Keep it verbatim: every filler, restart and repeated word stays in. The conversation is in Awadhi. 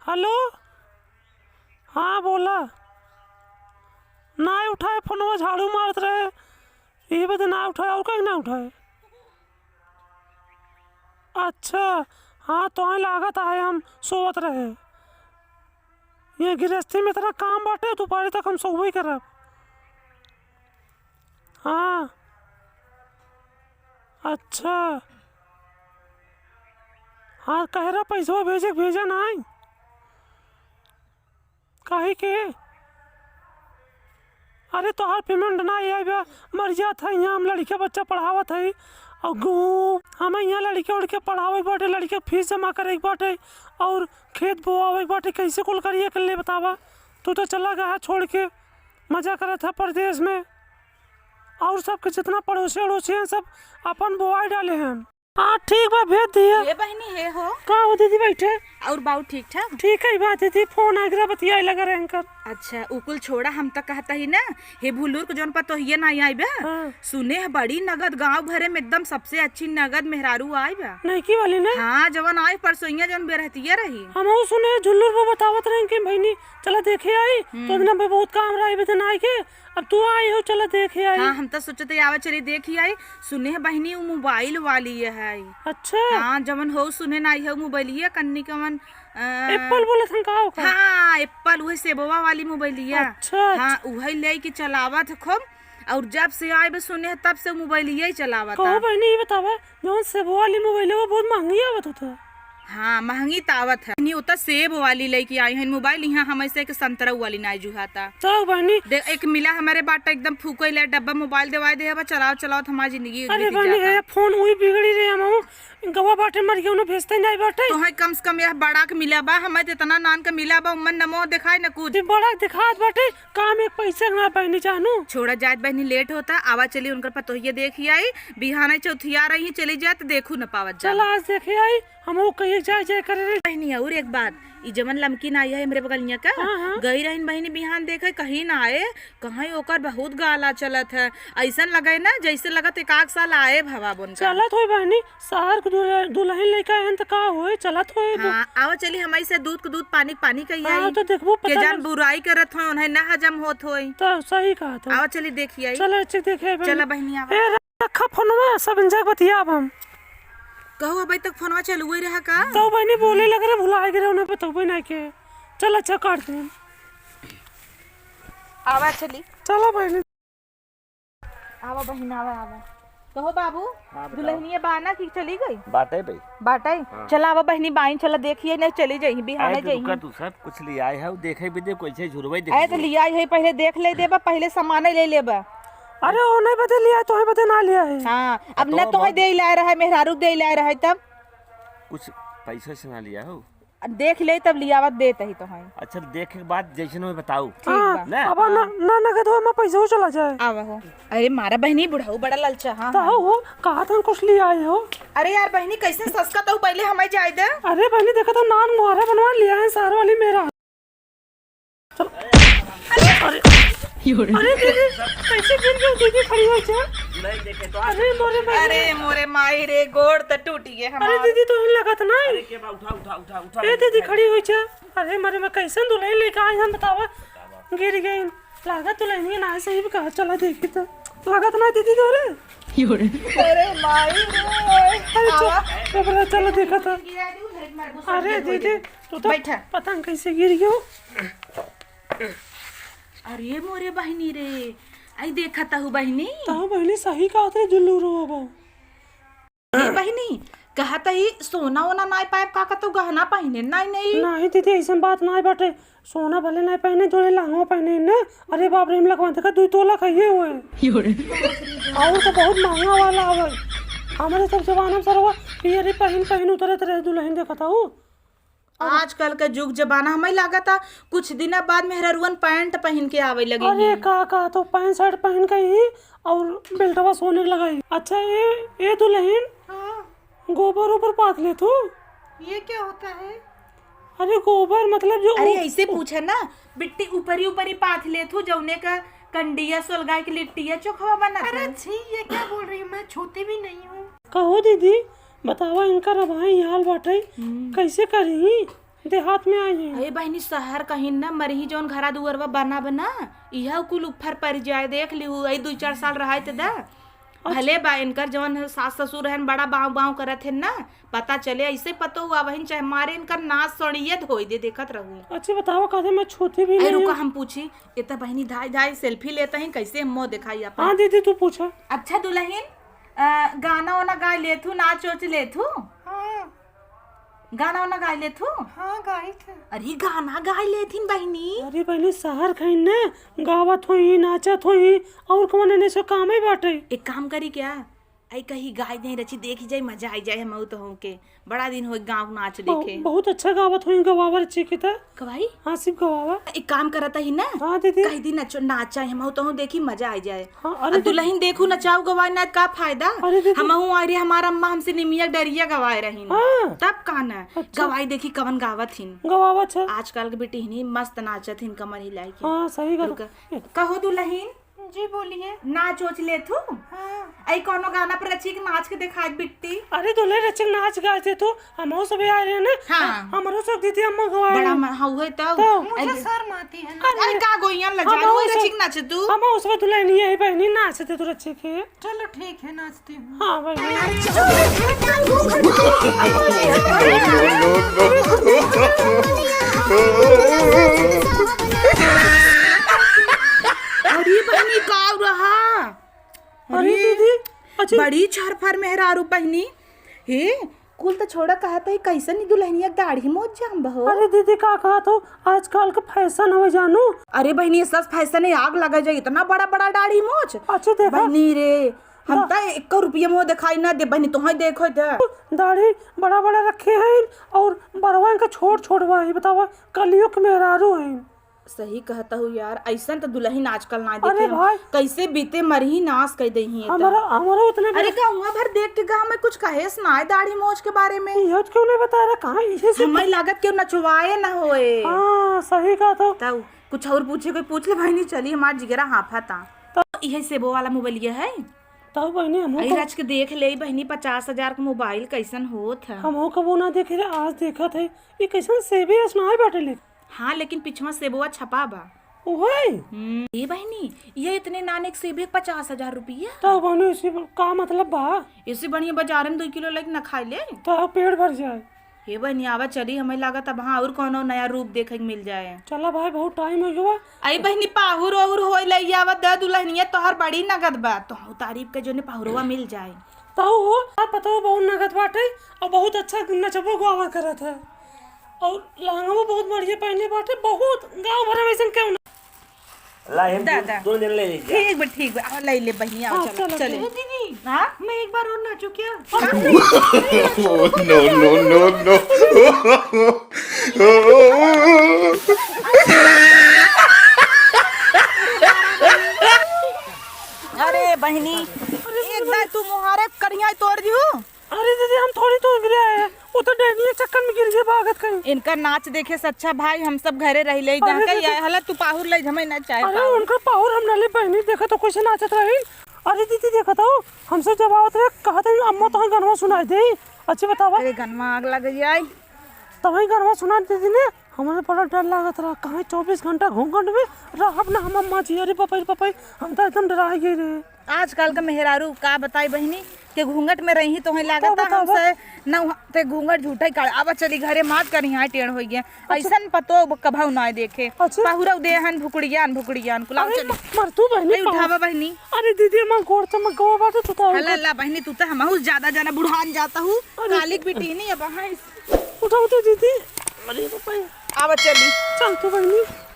हेलो, हाँ बोला। नाहीं उठाए फोनवा, झाड़ू मारत रहे, यही बदे नाहीं उठाए। और काहे नाहीं उठाए? अच्छा, हाँ, तोहई लागत है हम सोवत रहे। ये गिरहस्ती में इतना काम बाटे, दुपारी तक हम सोवई करब। हाँ, अच्छा। हाँ, कहे रहा पैसवा भेजे के, भेजा नाहीं। काहे के? अरे, तोहार payment नाहीं आइबा, मर जात है, यहाँ हम लड़िका बच्चा पढ़ावत है, और गू-, हमें यहाँ लड़िका उड़िका पढ़ावे के बाटे, लड़िका के fees जमा करे के बाटे, और खेत बोआवे के बाटे, कैसे कुल करिए कर ले बतावा? तू तो चला गया है छोड़ के, मजा करत है परदेस में, और सबके जितना पड़ोसी अड़ोसी हैं, सब अपन बोआई डाले हैं। हाँ, ठीक बा, भेज दिया। ए बहिनी, हे हो। का हो दीदी, बैठे। और बाऊ ठीक ठाक? ठीक है बा दीदी, फोन आगरा बतियाए लगा रहे अंकल। अच्छा, उ कुल छोड़ा, हम त कहत ही ना, हे भुल्लुर के जौन पतोहिया नाहीं आइबे। हाँ। सुने है बड़ी नगद, गाँव भरे में एकदम सबसे अच्छी नगद मेहरारू आइबे। नईकी वाली ना? हाँ, जवन आए परसोइया जौन बेरहतिया रही। हमहू सुने झुल्लुर वो बतावत रहे कि बहिनी चला देखे आई, हम्म। तो दिन में बहुत काम रहा, ए बदे ना आए के, अब तू आई हो, चला देखे आई। हाँ, हम त सोचत ही आवा चली देखी आई। सुने है बहिनी, उ मोबाइल वाली है। अच्छा। हाँ, जवन हो सुने ना आई है, उ मोबाइलिया कन्नी कवन, अ, Apple बोलत हन का ओकर? हाँ, Apple, उहे सेबवा वाली मोबाइलिया। अच्छा, हाँ, अच्छा। उहे लेके चलावत है खूब। और जब से आए बे सुने है, तब से मोबाइलिया ही चलावत कहो है। बहिनी, ये बतावा, जौन सेबवा वाली मोबाइल है, वो बहुत महंगी आवत होता। हाँ, महंगी त आवत है। नहीं, वो त सेब वाली लेके आई है मोबाइल, यहाँ हमें से एक संतरा वाली नाहीं जुहाता। तो बहिनी दे, एक मिला हमारे बाटा एकदम फूको ले डब्बा मोबाइल देवाए दे हबा, चलाओ, चलाओ, त हमारी जिंदगी अरे बीती बहिनी, जाता। ये फोन उही बिगड़ी रे, हम गवा बाटे मर गया, उन्हें भेजते नहीं बाटे। तो है कम से कम यह बड़ा के मिला बा, हमें जितना नान का मिला बा, उमन न मोह दिखाए न कुछ। ये बड़ा दिखात बाटे, काम एक पैसे ना बहिनी जानू। छोड़ा जात बहिनी, लेट होता, आवा चली उनकर पतोहिया देखी आई, बिहाने चौथिया रही, चली जात, देखू न पावत जा। चला आज देखे आई, हमहू कहिए जाए जाए करे रे। बहिनी, और एक बात, ई जवन लमकी नाई है हमरे बगलिया का, हाँ, हाँ। गई रहिन बहिनी बिहान देखे, कहीं ना आए, कहीं ओकर बहुत गाला चलत है। ऐसन लगे ना जैसे लगत एक आध साल आए भवा बोन का। चलत होई बहिनी, शहर के दुल्ह-, दुल्हन लेके आए हैं त का होए, चलत होए तो। हाँ, आवा चली हमई से दूध के दूध पानी के पानी कही हाँ, आई। तो देखबू के पता जान लग- बुराई करत होए, उन्हें ना हजम होत होए। तो सही कहा था। आवा चली देखी आई। चला अच्छे देखे बहिनी। चला बहिनी आवा। ए, रखा फोनवा, सब इंजा के बतियाब हम। कहो, अबे तक फोनवा चालू ही रहा का? तो बहिनी बोले लग रहे, भुला गए, उन्हें बतौबे ना के। चल, अच्छा, काट दे। आवा चली। चलो बहिनी। आवा बहिन, आवा, आवा। कहो बाबू, हाँ, बताओ। दुल्हनिया बाना की चली गई? बाटे भाई। बाटे? हाँ। चला आवा बहिनी, बाइन चला देखिए, नहीं चली जाई, बिहाने अरे, तो जाई। रुका, तू सब कुछ ले आए है, देखे भी दे, कैसे झुरवाई दे अरे, तो दे। ले आई है, पहले देख ले देबा, पहले सामान ले लेबा। अरे, वो नहीं बदे लिया, तोहे बदे ना लिया है। हाँ, अब तो न तोहे बहुत दे लाए रहा है, मेहरारू दे लाए रहा है, तब कुछ पैसा से ना लिया हो। देख ले, तब लियावत देत ही तोहे। अच्छा, देखे के बाद जैसे ना बताऊ। ठीक हाँ, बा। ना? अब ना, ना नगद हो, मैं पैसा हो चला जाए। आवा हो। अरे मारा बहिनी, बुढ़ऊ बड़ा ललचा, हाँ, तो हाँ। हो, कहा था कुछ ले आए हो? अरे यार बहिनी, कैसे सस्ता तो पहले हमें जाए दे। अरे बहिनी, देखा तो नान मुहारा बनवा लिया है सार वाली मेरा। चल। अरे, अरे, अरे दीदी, कैसे गिर गई दीदी, खड़ी हो जा। नहीं देखे तो। अरे मोरे बहिनी। अरे मोरे माई रे, गोड़ त टूट गए अरे हमार। दीदी, तो ही लगत ना। अरे के बा, उठा, उठा, उठा, उठा, ए दीदी, उठा। खड़ी हो जा। अरे मरे, मैं कैसन दुल्हन लेके आई हम, बतावा, गिर गई। लागत दुल्हनिया ना सही भी कहा, चला देखी तो। लागत ना दीदी तोरे। अरे माई रे। अरे चल, आवा। ए बड़ा चला देखा था। अरे दीदी, तू तो बैठा। पता न कैसे गिर गयो। अरे मोरे बहिनी रे, आई देखा तहु बहिनी। तहु बहिनी सही कहा था जुल्लू रो बाबा। ए बहिनी, कहत ही सोना ओना नाय पाएब का, कतौ गहना पहिने? नाय, नाय। नाहीं दीदी, अइसन बात नाय बाटे। सोना भले नाय पहिने, जोड़े लहंगवा पहिने न। अरे बाप रे, हम लखवा देखा, दुई तोला कहिए हुए। और तो बहुत महंगा वाला आवल। हमरे सब जमाना में सरवा पियरी पहिन पहिन उतरत रहे दुल्हन, देखत हऊ। आजकल के जुग जमाना हमें लागता कुछ दिन बाद मेहरारुअन पैंट पहिन के आवे लगी अरे हैं। का, का तो पैंट शर्ट पहिन के ही और बेल्टवा सोने के लगाई। अच्छा, ए, ए दुल्हन, हाँ। गोबर ऊपर पाथ ले तू। ये क्या होता है? अरे गोबर मतलब जो अरे उ-, ऐसे उ- पूछे ना, बिट्टी ऊपरी ऊपरी पाथ ले तू, जौने का कंडिया सोलगाय के लिट्टिया चोखवा बनत अरे है। छी, ये क्या बोल रही हूँ? मैं छूती भी नहीं हूँ। कहो दीदी, बतावा इनका रबाई हाल बाटे, हम्म। कैसे करी? देहात में आई है। अरे बहिनी, शहर कहिन ना, मरही जौन घरा दुअरवा बना बना, इहउ कुल उफर परि जाए। देख लिहु, अइ दुइ चार साल रहइ त दा। अच्छा। भले बा इनकर जौन सास ससुर हन, बड़ा बाँव बाँव करत हन ना, पता चले अइसे पतोहू आवहिन, चाहे मारे इनकर नास सड़ियत होइ दे, देखत रहू। अच्छा बतावा, कहते मैं छूती भी अरे नहीं रुका, हूँ। हम पूछी, ए त बहिनी धाई धाई selfie लेत ही, कइसे हम मुँह देखाई आपन? हाँ दीदी, तू पूछा। अच्छा दुलहिन, अ, गाना वाना गाइ लेथू, नाच ओच लेथू? हाँ। गाना वाना गाइ लेथू? हाँ, गाइत है। अरे गाना गाइ लेथिन बहिनी। अरे बहिनी, शहर खइन ने, गावत होई, नाचत होई, अउर कौन एने से कामे बाटे? एक काम करी क्या, अइ कहीं गाइ देइ रची, देखि जाई, मजा आइ जाए हमहू तोहू के। बड़ा दिन होइ गाँव नाच बहु-, देखे। बहुत अच्छा गावत होई, गवावा रची के त। गवाई? हाँ, सिर्फ गवावा। एक काम करत ही ना। हाँ, दीदी। कहि दी नच-, नाचा, हमहू तोहू देखी, मजा आइ जाए। हाँ, अरे आ दीदी। दुलहिन देखू, नचाऊ गवाए ना, का फायदा? अरे दीदी। हमहू आए रहे, हमार अम्मा हमसे निमिया डरिया गवाए रहिन। हाँ। तब का ना? अच्छा। गवाई देखी कवन गावत हिन। गवावा अच्छा। आजकल के बिटिहनी मस्त नाचत हिन कमर हिलाइ के। हाँ, सही गल। रुका। कहो दुलहिन, जी बोलिए। नाच ओच लेथू? हाँ। अइ कौनो गाना पर रची के नाच के देखाइत बिट्टी। अरे दुल्हे रची के नाच गाइत है तू, हमहू सब आए रहे ना। हाँ। हमरो सब दीदी अम्मा गवाए बड़ा हैं। म-, हउहे तब। तो। मुझे अरे, शर्म आती है ना। अरे का गोइयन लजा हमहू रहे, सब, रची के नाच तू। हमहू सब दुल्हनिया ही बहिनी नाच दे तू रची के। चलो ठीक है, नाचती हूँ। हाँ भाई। अरे बहिनी, का रहा? अरे अरे, दीदी, अच्छा। बड़ी छरफर मेहरारू बहिनी। हे, कुल त छोड़ा, कहत ही कइसन ई दुलहनिया के दाढ़ी मोछ जाम बहो। अरे दीदी, का कहत हो, आजकल के fashion होइ जानू। अरे बहिनी, ये सब fashion है, आग लगा जाए, इतना बड़ा बड़ा दाढ़ी मोछ। अच्छा देखा। बहिनी रे, हम त एको रुपया मुँह देखाई ना दे बहिनी, तोहई देखो त। दाढ़ी बड़ा बड़ा रखे हैं अउर बरवा इनका छोट छोट बा, ई बतावा, कलयुग के मेहरारू हैं। सही कहत हू यार, अइसन त दुलहिन आजकल ना देखे हम। भाई। कइसे बीते मरही नास कइ देइहीं एतना। हमरा, हमरा उतने अरे बड़े गउँवा भर देख के गाँव में कुछ कहेस नाय दाढ़ी मोछ के बारे में। इहो त क्यों नहीं बता रहा, कहाँ इहे से हमई लागत केहू नचवाए ना होए। हाँ, सही कहत हो। तब कुछ अउर पूछे कोई पूछ ले बहिनी, चली हमार जिगरा हाँफा ता। तो इहे सेबो वाला मोबाइलिया है। तब बहिनी हमहू अई को रच के देख ले बहिनी, पचास हजार के मोबाइल कइसन होत है। हमहू कबो ना देखे रहे, आज देखत है। ई कइसन सेबे असनाय बाटे ले। हाँ, लेकिन पिछवा सेबवा छपा बा। ओहे। हम्म, ए बहिनी, ये इतने नाने के सेबे के पचास हजार रुपया? तब बहिनी, इसे का मतलब बा? इसे बढ़िया बाजार में दुई किलो लेके ना खाए ले। तब पेट भर जाए। हे बहिनी, आवा चली, हमें लागत अब हाँ अउर कौनो नया रूप देखे के मिल जाए। चला भाई, बहुत time हो गवा। अई बहिनी, पाहुर ओहुर होए लई आवा, द दुलहनिया तोहर बड़ी नगद बा, तोहू तारीफ के जोने पाहुरवा मिल जाए। तहु हो, आ पतोह बहुत नगद बाटे अउर बहुत अच्छा नचबो गावा करत है। अउर लहंगवा बहुत बढ़िया पहने बाटे, बहुत गाँव भर में अइसन केहू ना। ला, हम दा, दो, दा। दो जन ले लीजिए। ठीक बा, ठीक बा, आवा, ले ले बहिनी, आवा, हाँ, चलो, चलो, चलो। चलो। दीदी, हाँ? मैं एक बार और नाचूं क्या? No, no, no, no। अरे बहिनी, एक दाई तू मुहारे करिया तोड़ दिहू। अरे दीदी, हम थोड़ी तो गिरे हैं, वो तो डैनिये चक्कर में गिर गए भागत कहीं। इनका नाच देखे से अच्छा भाई हम सब घरे रहि ले, अरे दीदी। हला तू पाहुर ले झमे ना चाहे अरे पाहुर। उनका पाहुर हम ना ले बहिनी, देखा तो कैसे नाचत रही। अरे दीदी देखा तो, हमसे जब आवत रहे, कहत रही अम्मा तोहई गनवा सुनाई दे। अच्छी बतावा। अरे गनवा आग लग जाए। तोहई गनवा सुनाई दे दीदी ने, हमें बड़ा डर लागत रहा, कहीं चउबीस घंटा घूंघट में रहब ना हम अम्मा जी। अरे पपई रे पपई, हम तो एकदम डराई गई रहे। आजकल का मेहरारू का बताई बहिनी, के घूंघट में रही तोहई लागत बतावा। हमसे न उहाँ ते घूंघट झूठा ही काढ़। आवा चली घरे, मात करी, हाँ टेढ़ होइ गया। अच्छा। अइसन पतोह कभउ ना देखे। अच्छा। पाहुरउ देहन भुकड़ियान, भुकड़ियान, कुलाउ अरे चली। मर तू बहिनी, अरे पाहुर। उठावा बहिनी। अरे दीदी, हमार गोड़ चमक गवा बाटे, तू तो हला ला बहिनी, तू तो हमहू ज्यादा जाना बुढ़ान जाता हूँ। अरे। कालिक बिटिहनी अब हाँ। उठाओ तो दीदी। अरे बाप रे। आवा चली। चल तो बहिनी।